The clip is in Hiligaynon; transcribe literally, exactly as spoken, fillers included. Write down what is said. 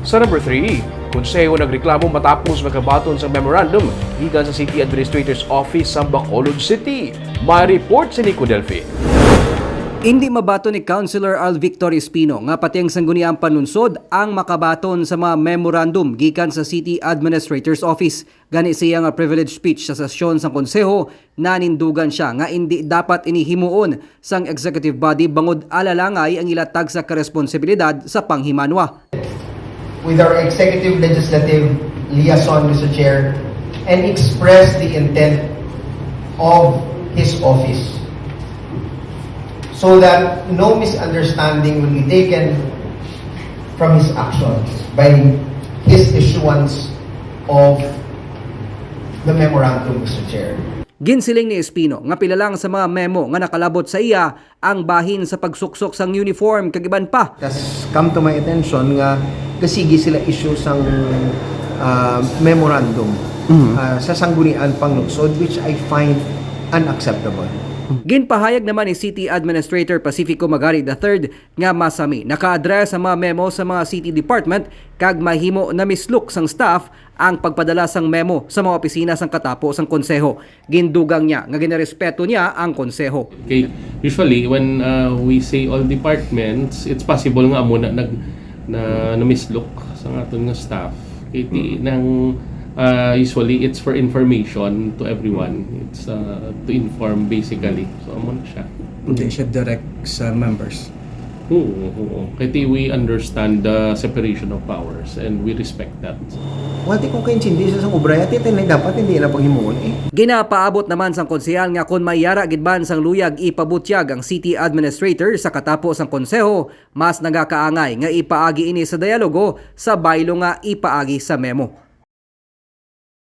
Sa number three, Konseho nagreklamo matapos makabaton sa memorandum gikan sa City Administrator's Office sa Bacolod City. May report si Nico Delfin. Indi mabaton ni Councilor Al Victor Espino nga pati ang Sangguniang Panlungsod ang makabaton sa mga memorandum gikan sa City Administrator's Office. Gani, sa iya nga privilege speech sa sesyon sang Konseho, nanindugan sia nga indi dapat ini himuon sang executive body bangod alalangay ang ila tagsa ka responsibilidad sa panghimanwa. With our executive legislative liaison, Mister Chair, and express the intent of his office so that no misunderstanding will be taken from his actions by his issuance of the memorandum, Mister Chair. Ginsiling ni Espino nga pila lang sa mga memo nga nakalabot sa iya ang bahin sa pagsuksok sang uniform kag iban pa. Has come to my attention nga kasigi sila issue sang ah, memorandum ah, sa Sangguniang Panlungsod, which I find unacceptable. Ginpahayag naman ni City Administrator Pacifico Magari the third nga masami naka-address ang mga memo sa mga city department kag mahimo na misluk sang staff ang pagpadala sang memo sa mga opisina sang katapo sang konseho. Gindugang niya nga ginarespeto niya ang konseho. Okay, usually when uh, we say all departments, it's possible nga amo na nag na namisluk sa aton nga staff. Kay ti nang uh, usually it's for information to everyone. It's uh, to inform basically. So amo na siya. Hindi siya direct sa members. Oo, oo. Kay ti we understand the separation of powers and we respect that. Wati kung kaintindi siya sa obra, yati tayo dapat hindi na paghimuon eh. Ginapaabot naman sang konsehal nga kon may yara gid man sang luyag ipabutyag ang city administrator sa katapo sang konseho, mas nagakaangay nga ipaagi ini sa dialogo sa baylo nga ipaagi sa memo.